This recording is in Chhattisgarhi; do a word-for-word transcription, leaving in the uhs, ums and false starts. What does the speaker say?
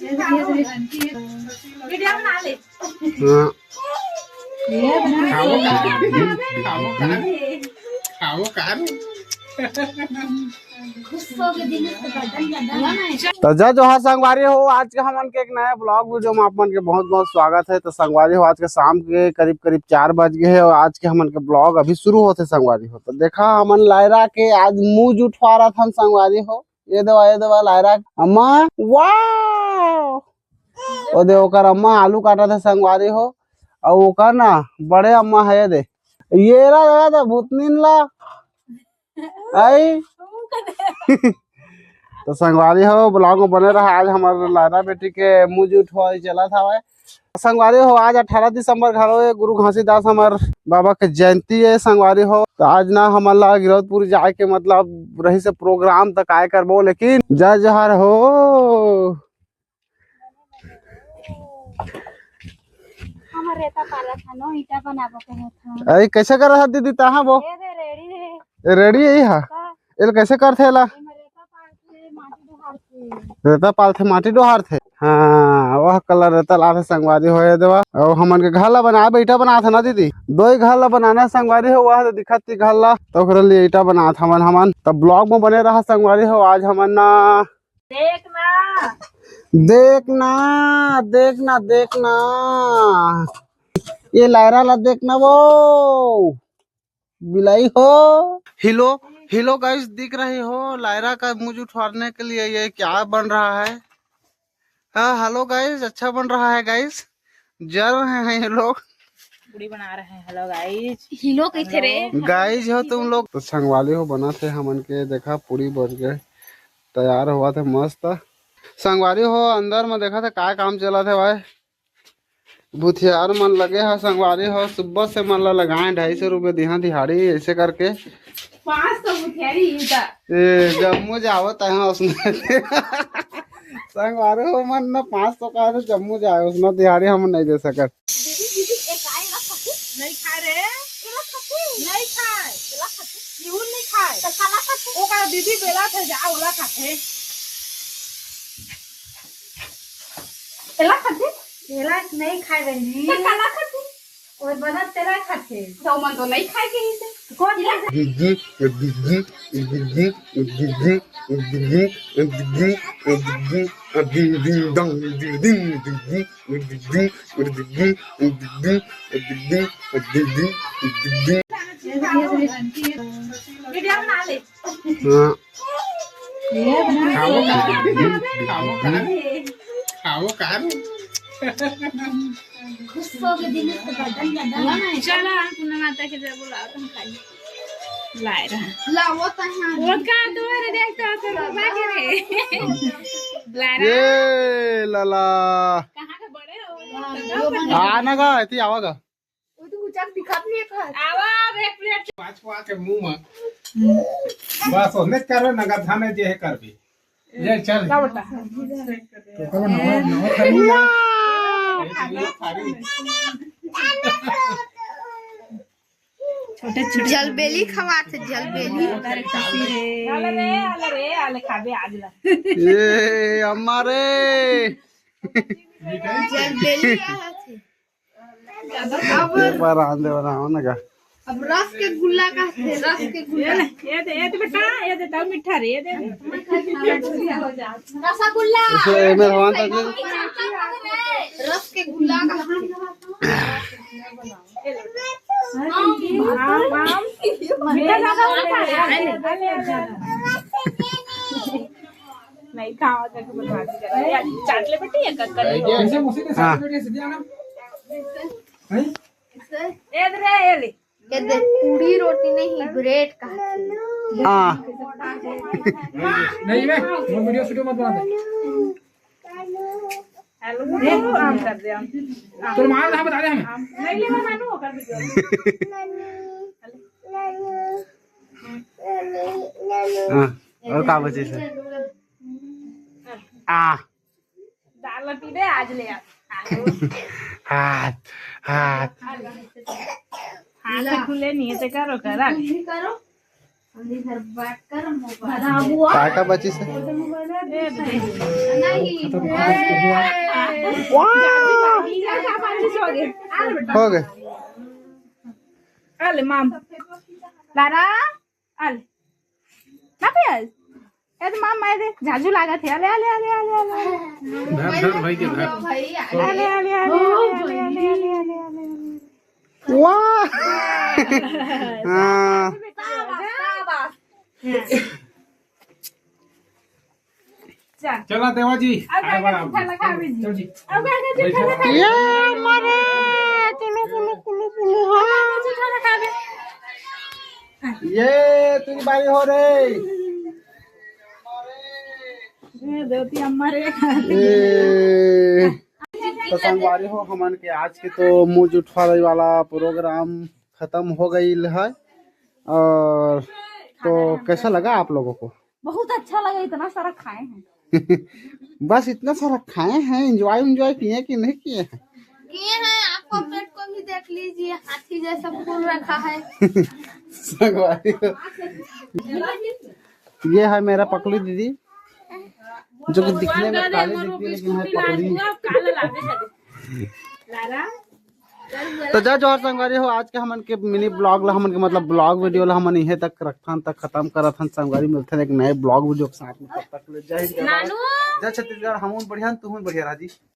वीडियो बना ले। हाँ। खाओ का? खाओ का? खाओ का? तो जय जोहार संगवारी हो, आज के हमन के एक नया ब्लॉग वीडियो में आप मन के बहुत बहुत स्वागत है। तो संगवारी हो, आज के शाम के करीब करीब चार बज गए है और आज के हमन के ब्लॉग अभी शुरू होते संगवारी हो। तो देखा, हमन लायरा के आज मुंह जुठवा रहा था संगवारी हो। ये देवा, ये देवा लायरा, अम्मा, वाह। ओ दे, ओकर अम्मा आलू काटत हे संगवारी हो, अउ ओकर ना बड़े अम्मा है, ये दे, ये रा दादा भूतनीन ला आई। तो संगवारी हो, ब्लॉग में बने रहा। आज हमारे लायरा बेटी के मुंह जुठवा चलत हवय। संगवारी हो, आज अठारह दिसंबर घलो ए गुरु घासीदास हमर बाबा के जयंती है संगवारी हो। तो आज ना हमन ला गिरौदपुर जाए के मतलब रही से प्रोग्राम, त काय करबो, लेकिन जय जोहार हो। हमर रेता पाला था नो, ईटा बनाबो के था। अरे कैसे कर रहा दीदी, तहाँ वो? ये दे रेडी है। रेडी है, हाँ। हाँ। एल कैसे करथे एला? एमे रेता पालथे, माटी डोहारथे। रेता पालथे, माटी डोहारथे। हाँ, वह कलर रेता लाथे संगवारी हो, ये देवा। अउ हमन के घर ला बनाए, ईटा बनाथे ना दीदी, दो ही घर ला बनाना संगवारी हो, वह तो दिखत थी घर ला, तो ओकरे लिए ईटा बनात हमन, हमन। तब ब्लॉग में बने रहा संगवारी हो, आज हमन ना देखना। देखना, देखना, देखना। ये लायरा ला देखना वो। बिलाई हो। हेलो, हेलो गाइस, दिख रही हो लायरा का मुंह उठाने के लिए ये क्या बन रहा है? हाँ, हेलो गाइस, अच्छा बन रहा है गाइस, जल रहे हैं ये लोग। पूड़ी बना रहे हैं। हेलो गाइस। हिलो कइसे रे? गाइस हो तुम लोग। तो संगवारी हो बनाथे हमन के, देखा पूड़ी बन के तैयार हुआ था मस्त। संगवारी हो अंदर में देखा था का काम चला था भाई। भुथियार मन लगे हा संगवारी हो, सुबह से मन ला लगाए ढाई सौ रुपये दिहा दिहाड़ी ऐसे करके। पाँच सौ भुथियारी ईटा। ए, जम्मो जावत है उसने। संगवारी हो मन ना पाँच सौ का तो जम्मो जाए, उसने दिहाड़ी हम नहीं दे सकत। दीदी, दीदी, एक आए ना खाती? नहीं खाए रे। एला खाती? नहीं खाए। एला खाती? क्यों नहीं खाए? तो काला खाती? ओकर दीदी बेला थे जा, ओला खाते। एला खाथे? एला नहीं खाए बहिनी। त काला खाथे? ओए बना तेला खाथे। तो मन तो नहीं खाए के ही से। कौन खाथे? वीडियो बना ले। हाँ। खाओ का? खाओ का? खाओ का? गुस्सो के दिन से बदल जाता है। चला, पुनः माता के जब बुलाओ तो हम खाई। लाए रहा। लाओ तो यहाँ। वो का तोरे देखता तो बाबा के रे। लाए रहा। ये लाला। कहाँ के बड़े हो? आना का, इतनी आवा का। वो तो कुछ दिखात नहीं है खास। आवा, अब एक प्लेट। पाँच पाँच के मुंह में। बस, ओने कर, नगद धाने जे है कर भी। ले, चल। ला बेटा। तो कौन नवा, नवा खानी है? ये खानी। छोटे छोटे जलबेली खवात है, जलबेली। अरे खुशी रे। आले रे, आले रे, आले खाबे आज ला। ये अम्मा रे। जलबेली आया थे। अब एक बार आन दे बनाओ ना का। अब रस के गुल्ला का, रस के गुल्ला। ये दे, ये दे बेटा, ये दे, तब मीठा रे, ये दे। रसगुल्ला। इसमें एमे भगवान तक। रस के गुल्ला का। आम, आम। मीठा ज्यादा होता है। नहीं खावा करके बर्बादी करा। यार, चाट ले बेटी, ये कक्कर है। हाँ। ए दे रे, ये ले। ये दे, पूरी रोटी नहीं, ब्रेड का। हाँ। नहीं बे, वो वीडियो शूट मत बना दे। हेलो, ये काम कर दे हम। तो मार रहा, बता दे हमें। नहीं ले, मैं मानू, कर वीडियो। हाँ, और का बचे से? आ। दाल रोटी दे आज ले आ। हाथ, हाथ। हाथ खुले नहीं है, तो करो, करा। इधर बैठ कर मोबाइल। का का बचिस हे? नहीं। हो गए। अले माम। लारा। अले। ना पियाज। ए तो माम, मैं दे झाजू लागत हे। अले, अले, अले, अले, अले, अले। धर, धर भाई के धर। अले, अले, अले, अले। वाह। हाँ। चला देवा जी, अब आए बार आप। चल जी। ये मरे, चलो, बोलो, बोलो, बोलो, हाँ। ये तेरी बारी हो रे। ये। तो संगवारी हो, हमन के आज के तो मुँह जुठवारे वाला प्रोग्राम खत्म हो गई है। और तो कैसा लगा आप लोगों को? बहुत अच्छा लगा, इतना सारा खाए हैं। बस इतना सारा खाए हैं, एंजॉय एंजॉय किए कि नहीं किए हैं? किए हैं। आपका पेट को भी देख लीजिए, हाथी जैसा फूल रखा है। संगवारी हो, ये है मेरा पकली दीदी, जो कि दिखने में काली दिखती है, लेकिन है पकली। तो जय जोहार संगवारी हो, आज के हमन के मिनी ब्लॉग ला, हमन के मतलब ब्लॉग वीडियो ला हमन इहे तक रखथन, तक खत्म करत हन संगवारी। मिलथन एक नए ब्लॉग वीडियो के साथ में, तब तक ले जय हिंद, जय भारत, जय छत्तीसगढ़। हमन बढ़िया, तुहूं बढ़िया रह जी।